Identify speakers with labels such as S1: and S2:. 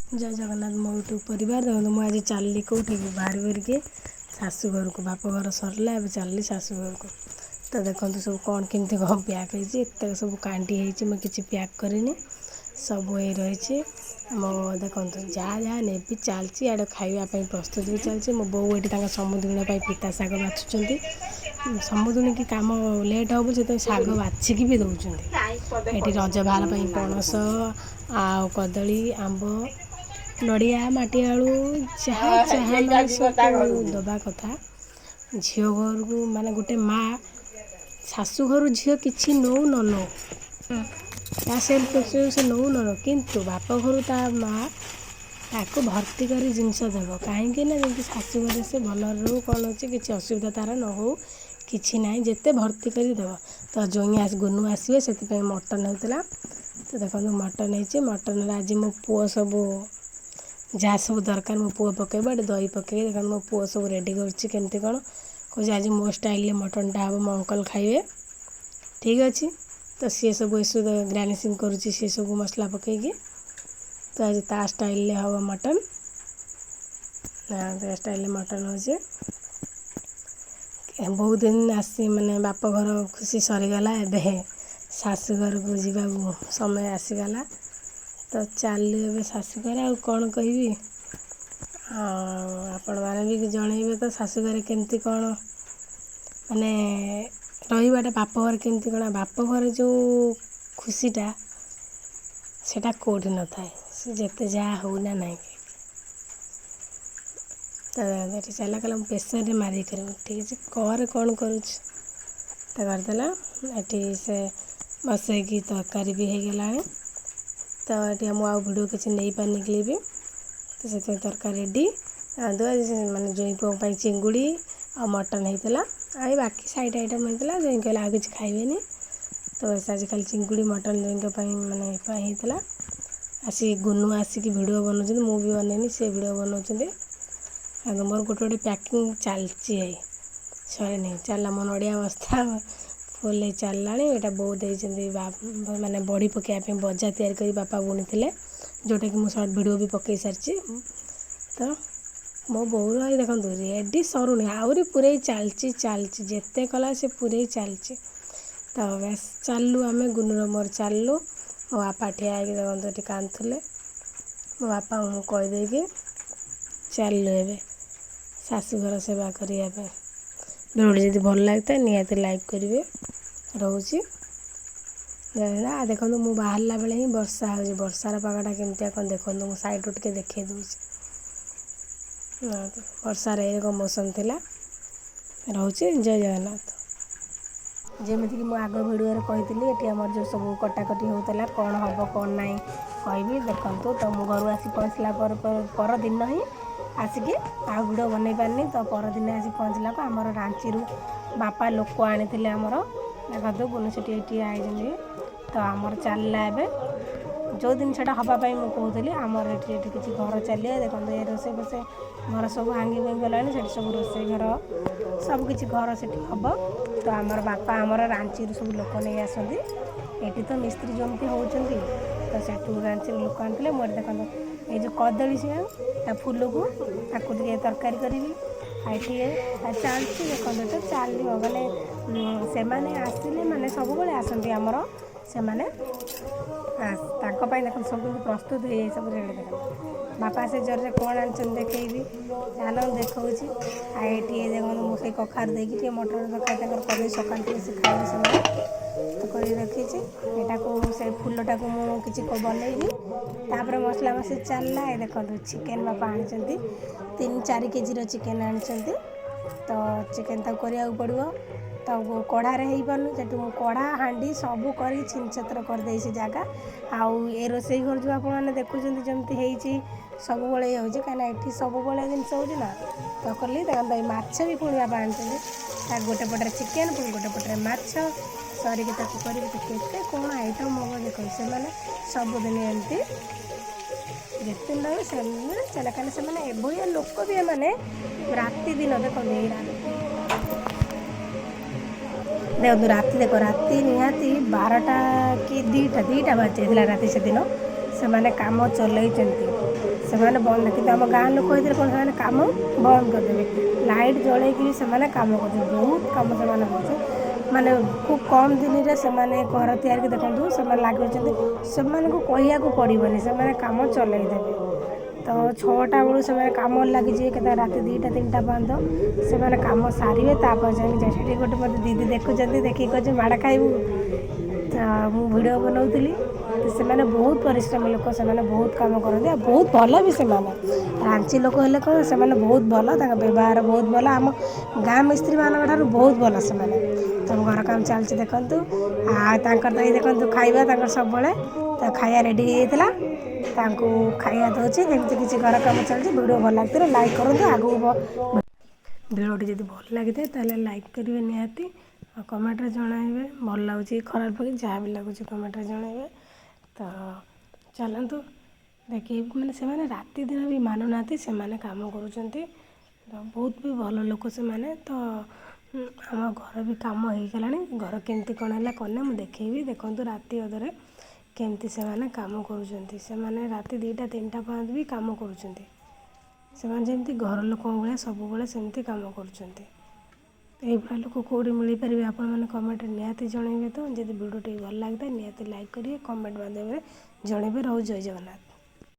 S1: ଜୟ ଜଗନ୍ନାଥ ମୋ ୟୁଟ୍ୟୁବ୍ ପରିବାର। ଦେଖନ୍ତୁ, ମୁଁ ଆଜି ଚାଲିଲି କେଉଁଠିକି ବାହାରି ବାହାରିକି ଶାଶୁଘରକୁ। ବାପଘର ସରିଲା, ଏବେ ଚାଲିଲି ଶାଶୁଘରକୁ। ତ ଦେଖନ୍ତୁ, ସବୁ କ'ଣ କେମିତି କ'ଣ ପ୍ୟାକ୍ ହେଇଛି। ଏତେ ସବୁ କାଣ୍ଡି ହେଇଛି, ମୁଁ କିଛି ପ୍ୟାକ୍ କରିନି, ସବୁ ହେଇ ରହିଛି। ମୋ ଦେଖନ୍ତୁ, ଯାହା ଯାହା ନେବି ଚାଲିଛି। ଆଡ଼େ ଖାଇବା ପାଇଁ ପ୍ରସ୍ତୁତ ବି ଚାଲିଛି। ମୋ ବୋଉ ଏଠି ତାଙ୍କ ସମୁଦୁଣୀ ପାଇଁ ପିତା ଶାଗ ବାଛୁଛନ୍ତି। ସମୁଦୁଣୀକି କାମ ଲେଟ୍ ହେବ, ସେଥିପାଇଁ ଶାଗ ବାଛିକି ବି ଦେଉଛନ୍ତି। ଏଠି ରଜ ଭାର ପାଇଁ ପଣସ ଆଉ କଦଳୀ, ଆମ୍ବ, ନଡ଼ିଆ, ମାଟି ଆଳୁ, ଯାହା ଯାହା ମାନେ ସବୁ ଦେବା କଥା ଝିଅ ଘରକୁ। ମାନେ ଗୋଟେ ମା ଶାଶୁଘରୁ ଝିଅ କିଛି ନଉ ନ ନଉ, ତା ସେଲ୍ଫ ସେ ନଉ ନ ନଉ, କିନ୍ତୁ ବାପ ଘରୁ ତା ମା ତାକୁ ଭର୍ତ୍ତି କରି ଜିନିଷ ଦେବ। କାହିଁକି ନା ଯେମିତି ଶାଶୁଘରେ ସେ ଭଲରେ ରହୁ, କ'ଣ ଅଛି କିଛି ଅସୁବିଧା ତା'ର ନ ହଉ, କିଛି ନାହିଁ, ଯେତେ ଭର୍ତ୍ତି କରି ଦେବ। ତ ଜୋଇଁ ଆସି ଗୁନୁ ଆସିବେ, ସେଥିପାଇଁ ମଟନ୍ ହେଉଥିଲା। ତ ଦେଖନ୍ତୁ, ମଟନ୍ ହେଇଛି। ମଟନ୍ରେ ଆଜି ମୋ ପୁଅ ସବୁ ଯାହା ସବୁ ଦରକାର ମୋ ପୁଅ ପକାଇବ। ଏଠି ଦହି ପକାଇକି ଦେଖନ୍ତୁ, ମୋ ପୁଅ ସବୁ ରେଡ଼ି କରୁଛି କେମିତି କ'ଣ। କହୁଛି ଆଜି ମୋ ଷ୍ଟାଇଲ୍ରେ ମଟନ୍ଟା ହେବ, ମୋ ଅଙ୍କଲ୍ ଖାଇବେ। ଠିକ୍ ଅଛି। ତ ସିଏ ସବୁ ଏସବୁ ଗାର୍ନିସିଂ କରୁଛି, ସିଏ ସବୁ ମସଲା ପକାଇକି। ତ ଆଜି ତା ଷ୍ଟାଇଲ୍ରେ ହେବ ମଟନ୍ ନା, ତା ଷ୍ଟାଇଲ୍ରେ ମଟନ୍ ହେଉଛି। ବହୁତ ଦିନ ଆସି ମାନେ ବାପଘର ଖୁସି ସରିଗଲା, ଏବେ ଶାଶୁଘରକୁ ଯିବାକୁ ସମୟ ଆସିଗଲା। ତ ଚାଲୁ ଏବେ ଶାଶୁଘର। ଆଉ କ'ଣ କହିବି? ଆଉ ଆପଣମାନେ ବି ଜଣେଇବେ ତ ଶାଶୁଘରେ କେମିତି କ'ଣ ମାନେ ରହିବାଟା, ବାପଘରେ କେମିତି କ'ଣ। ବାପଘରେ ଯେଉଁ ଖୁସିଟା, ସେଇଟା କେଉଁଠି ନଥାଏ, ସେ ଯେତେ ଯାହା ହଉ ନା ନାହିଁ। ତ ଏଠି ଚାଲିଲା, କହିଲା ମୁଁ ପ୍ରେସର୍ରେ ମାରିକି କରିବି। ଠିକ୍ ଅଛି, କରେ, କ'ଣ କରୁଛୁ। ତ କରିଦେଲା। ଏଠି ସେ ବସେଇକି ତରକାରୀ ବି ହେଇଗଲାଣି। ତ ଏଠି ମୁଁ ଆଉ ଭିଡ଼ିଓ କିଛି ନେଇପାରିନି କ୍ଲିପ୍, ତ ସେଥିପାଇଁ ତରକାରୀ ରେଡ଼ି। ମାନେ ଜୋଇଁ ପୁଅଙ୍କ ପାଇଁ ଚିଙ୍ଗୁଡ଼ି ଆଉ ମଟନ୍ ହେଇଥିଲା, ଆଉ ଏଇ ବାକି ସାଇଡ଼୍ ଆଇଟମ୍ ହେଇଥିଲା। ଜୋଇଁ କହିଲେ ଆଉ କିଛି ଖାଇବେନି, ତ ଆଜି ଖାଲି ଚିଙ୍ଗୁଡ଼ି ମଟନ୍ ଜୋଇଁଙ୍କ ପାଇଁ ମାନେ ପାଇଁ ହେଇଥିଲା। ଆସି ଗୁନୁ ଆସିକି ଭିଡ଼ିଓ ବନାଉଛନ୍ତି, ମୁଁ ବି ବନେଇନି, ସେ ଭିଡ଼ିଓ ବନାଉଛନ୍ତି। ଆଉ ମୋର ଗୋଟେ ଗୋଟେ ପ୍ୟାକିଂ ଚାଲିଛି, ହେଇ ସରିନି, ଚାଲିଲା। ମୋ ନଡ଼ିଆ ବସ୍ତା ଫୁଲ୍ ହେଇ ଚାଲିଲାଣି। ଏଇଟା ବୋଉ ଦେଇଛନ୍ତି ମାନେ ବଡ଼ି ପକାଇବା ପାଇଁ, ବଜା ତିଆରି କରି ବାପା ବୁଣିଥିଲେ, ଯେଉଁଟାକି ମୁଁ ସର୍ଟ ଭିଡ଼ିଓ ବି ପକାଇ ସାରିଛି। ତ ମୋ ବୋଉର ଏଇ ଦେଖନ୍ତୁ, ରେଡ଼ି ସରୁନି, ଆହୁରି ପୂରେଇ ଚାଲିଛି, ଚାଲିଛି, ଯେତେ କଲା ସେ ପୂରେଇ ଚାଲିଛି। ତ ବ୍ୟାସ୍, ଚାଲିଲୁ ଆମେ, ଗୁନୁର ମୋର ଚାଲିଲୁ। ମୋ ବାପା ଠିଆ ହେଇକି ଦେଖନ୍ତୁ ଏଠି କାନ୍ଦୁଥିଲେ। ମୋ ବାପାଙ୍କୁ ମୁଁ କହିଦେଇକି ଚାଲିଲୁ ଏବେ ଶାଶୁଘର ସେବା କରିବା ପାଇଁ। ଭିଡ଼ିଓଟି ଯଦି ଭଲ ଲାଗିଥାଏ, ନିହାତି ଲାଇକ୍ କରିବେ। ରହୁଛି। ଆଉ ଦେଖନ୍ତୁ, ମୁଁ ବାହାରିଲା ବେଳେ ହିଁ ବର୍ଷା ହେଉଛି। ବର୍ଷାର ପାଗଟା କେମିତିଆ କ'ଣ ଦେଖନ୍ତୁ, ମୁଁ ସାଇଡ଼୍ରୁ ଟିକେ ଦେଖାଇ ଦେଉଛି। ବର୍ଷାର ଏରକମ ମୌସମ ଥିଲା। ରହୁଛି, ଜୟ ଜଗନ୍ନାଥ। ଯେମିତିକି ମୁଁ ଆଗ ଭିଡ଼ିଓରେ କହିଥିଲି, ଏଠି ଆମର ଯେଉଁ ସବୁ କଟାକଟି ହେଉଥିଲା, କ'ଣ ହେବ କ'ଣ ନାହିଁ କହିବି, ଦେଖନ୍ତୁ। ତ ମୁଁ ଘରୁ ଆସି ପହଞ୍ଚିଲା ପରେ, ପରଦିନ ହିଁ ଆସିକି ଆଉ ଭିଡ଼ିଓ ବନେଇ ପାରିନି। ତ ପରଦିନ ଆସି ପହଞ୍ଚିଲାକୁ ଆମର ରାଞ୍ଚିରୁ ବାପା ଲୋକ ଆଣିଥିଲେ ଆମର। ଦେଖନ୍ତୁ, ଗୁନୁ ସେଠି ଠିଆ ହେଇଛନ୍ତି। ତ ଆମର ଚାଲିଲା ଏବେ ଯେଉଁ ଜିନିଷଟା ହେବା ପାଇଁ ମୁଁ କହୁଥିଲି। ଆମର ଏଠି କିଛି ଘର ଚାଲିବ। ଦେଖନ୍ତୁ, ଏ ରୋଷେଇ ଫୋଷେଇ ଘର ସବୁ ଭାଙ୍ଗି ଭାଙ୍ଗି ଗଲାଣି। ସେଠି ସବୁ ରୋଷେଇ ଘର, ସବୁ କିଛି ଘର ସେଠି ହେବ। ତ ଆମର ବାପା ଆମର ରାଞ୍ଚିରୁ ସବୁ ଲୋକ ନେଇ ଆସନ୍ତି। ଏଠି ତ ମିସ୍ତ୍ରୀ ଯେମିତି ହେଉଛନ୍ତି, ତ ସେଠୁ ରାଞ୍ଚିରୁ ଲୋକ ଆଣିଥିଲେ। ମୁଁ ଏଠି ଦେଖନ୍ତୁ, ଏଇ ଯେଉଁ କଦଳୀ ସିଆ ତା ଫୁଲକୁ, ତାକୁ ଟିକେ ତରକାରୀ କରିବି। ଆଉ ଏଠି ଚାଲିଛି, ଦେଖନ୍ତୁ, ତ ଚାଲିବ। ମାନେ ସେମାନେ ଆସିଲେ, ମାନେ ସବୁବେଳେ ଆସନ୍ତି ଆମର ସେମାନେ, ତାଙ୍କ ପାଇଁ ଦେଖନ୍ତୁ ସବୁ ପ୍ରସ୍ତୁତ ହେଇଯାଇ ସବୁ ରେଡ଼ି। ଦେଖନ୍ତୁ, ବାପା ସେ ଜରିରେ କ'ଣ ଆଣିଛନ୍ତି ଦେଖେଇବି, ଚାଲ ଦେଖାଉଛି। ଆଉ ଏଠି ଦେଖନ୍ତୁ, ମୁଁ ସେଇ କଖାରୁ ଦେଇକି ଟିକେ ମଟର ତରକାରୀ ତାଙ୍କର କରିଦେଇ, ସକାଳୁ ଟିକେ ସେ ଖାଇବେ ସେମାନେ, ତ କରିକି ରଖିଛି। ଏଟାକୁ ସେ ଫୁଲଟାକୁ ମୁଁ କିଛି ବନେଇବି, ତାପରେ ମସଲା ମସଲି ଚାଲିଲା। ଏ ଦେଖନ୍ତୁ, ଚିକେନ୍ ବାପା ଆଣିଛନ୍ତି, 3-4 କେଜିର ଚିକେନ୍ ଆଣିଛନ୍ତି। ତ ଚିକେନ୍ ତାକୁ କରିବାକୁ ପଡ଼ିବ। ତ କଢ଼ାରେ ହେଇପାରୁନି, ସେଠୁ ମୁଁ କଢ଼ା ହାଣ୍ଡି ସବୁ କରିକି ଛିନଛତ୍ର କରିଦେଇଛି ଜାଗା। ଆଉ ଏ ରୋଷେଇ ଘର ଯେଉଁ ଆପଣମାନେ ଦେଖୁଛନ୍ତି, ଯେମିତି ହେଇଛି ସବୁବେଳେ ହେଉଛି, କାହିଁକିନା ଏଠି ସବୁବେଳେ ଜିନିଷ ହେଉଛି ନା। ତ କଲି, ଦେଖନ୍ତୁ, ଏଇ ମାଛ ବି ପୁଣି ବାପା ଆଣିଛନ୍ତି। ତା ଗୋଟେ ପଟରେ ଚିକେନ୍, ପୁଣି ଗୋଟେ ପଟରେ ମାଛ ସରିକି ତାକୁ କରିବି। ତ କେତେ କ'ଣ ଆଇଟମ୍ ହେବ ଦେଖନ୍ତୁ। ସେମାନେ ସବୁଦିନ ଏମିତି ଯେତେ ଦିନ ରହିବେ ସେମିତି ଚାଲେ, କାହିଁକିନା ସେମାନେ ଏଭଳିଆ ଲୋକ ବି। ଏମାନେ ରାତି ଦିନ ଦେଖନ୍ତୁ, ଏଇ ଦେଖନ୍ତୁ, ରାତି ଦେଖ, ରାତି ନିହାତି 12ଟା କି 2ଟା ବାଜିଯାଇଥିଲା ରାତି ସେଦିନ। ସେମାନେ କାମ ଚଲେଇଛନ୍ତି। ସେମାନେ ବନ୍ଦ। କିନ୍ତୁ ଆମ ଗାଁ ଲୋକ ହେଇଥିଲେ କ'ଣ, ସେମାନେ କାମ ବନ୍ଦ କରିଦେବେ। ଲାଇଟ୍ ଜଳେଇକି ବି ସେମାନେ କାମ କରୁଛନ୍ତି। ବହୁତ କାମ ସେମାନେ କରୁଛନ୍ତି, ମାନେ ଖୁବ୍ କମ୍ ଦିନରେ ସେମାନେ ଘର ତିଆରି। ଦେଖନ୍ତୁ, ସେମାନେ ଲାଗିଛନ୍ତି, ସେମାନଙ୍କୁ କହିବାକୁ ପଡ଼ିବନି, ସେମାନେ କାମ ଚଲେଇ ଦେବେ। ତ 6ଟା ବେଳୁ ସେମାନେ କାମରେ ଲାଗିଯିବେ, କେତେ ରାତି 2ଟା 3ଟା ପର୍ଯ୍ୟନ୍ତ ସେମାନେ କାମ ସାରିବେ, ତାପରେ ଯାଇକି ଯାଇ। ସେଠି ଗୋଟେ ମୋତେ ଦିଦି ଦେଖୁଛନ୍ତି, ଦେଖିକି କହୁଛି, ମାଡ଼ ଖାଇବୁ। ତ ମୁଁ ଭିଡ଼ିଓ ବନାଉଥିଲି। ତ ସେମାନେ ବହୁତ ପରିଶ୍ରମୀ ଲୋକ, ସେମାନେ ବହୁତ କାମ କରନ୍ତି ଆଉ ବହୁତ ଭଲ ବି ସେମାନେ। ରାଞ୍ଚି ଲୋକ ହେଲେ କ'ଣ, ସେମାନେ ବହୁତ ଭଲ, ତାଙ୍କ ବ୍ୟବହାର ବହୁତ ଭଲ, ଆମ ଗାଁ ମିସ୍ତ୍ରୀମାନଙ୍କ ଠାରୁ ବହୁତ ଭଲ ସେମାନେ। ତ ଘର କାମ ଚାଲିଛି ଦେଖନ୍ତୁ। ଆଉ ତାଙ୍କର ତ ଏଇ ଦେଖନ୍ତୁ ଖାଇବା, ତାଙ୍କର ସବୁବେଳେ ତ ଖାଇବା ରେଡ଼ି ହେଇଯାଇଥିଲା, ତାଙ୍କୁ ଖାଇବା ଦେଉଛି। ଏମିତି କିଛି ଘର କାମ ଚାଲିଛି। ଭିଡ଼ିଓ ଭଲ ଲାଗିଥିଲେ ଲାଇକ୍ କରନ୍ତୁ। ଆଗକୁ ଭିଡ଼ିଓଟି ଯଦି ଭଲ ଲାଗିଥାଏ, ତାହେଲେ ଲାଇକ୍ କରିବେ ନିହାତି ଆଉ କମେଣ୍ଟରେ ଜଣାଇବେ ଭଲ ଲାଗୁଛି, ଖରାପ କି ଯାହା ବି ଲାଗୁଛି କମେଣ୍ଟରେ ଜଣାଇବେ। ତ ଚାଲନ୍ତୁ ଦେଖି, ମାନେ ସେମାନେ ରାତି ଦିନ ବି ମାନୁନାହାନ୍ତି, ସେମାନେ କାମ କରୁଛନ୍ତି। ତ ବହୁତ ବି ଭଲ ଲୋକ ସେମାନେ। ତ ଆମ ଘର ବି କାମ ହେଇଗଲାଣି। ଘର କେମିତି କ'ଣ ହେଲା କ'ଣ ନାହିଁ ମୁଁ ଦେଖେଇବି। ଦେଖନ୍ତୁ, ରାତି ଅଧରେ କେମିତି ସେମାନେ କାମ କରୁଛନ୍ତି। ସେମାନେ ରାତି 2ଟା 3ଟା ପର୍ଯ୍ୟନ୍ତ ବି କାମ କରୁଛନ୍ତି। ସେମାନେ ଯେମିତି ଘର ଲୋକଙ୍କ ଭଳିଆ ସବୁବେଳେ ସେମିତି କାମ କରୁଛନ୍ତି। ଏଇଭଳିଆ ଲୋକ କେଉଁଠି ମିଳିପାରିବେ? ଆପଣମାନେ କମେଣ୍ଟରେ ନିହାତି ଜଣାଇବେ। ତ ଯଦି ଭିଡ଼ିଓଟି ଭଲ ଲାଗିଥାଏ, ନିହାତି ଲାଇକ୍ କରିବେ, କମେଣ୍ଟ ମାଧ୍ୟମରେ ଜଣାଇବେ। ରହୁ, ଜୟ ଜଗନ୍ନାଥ।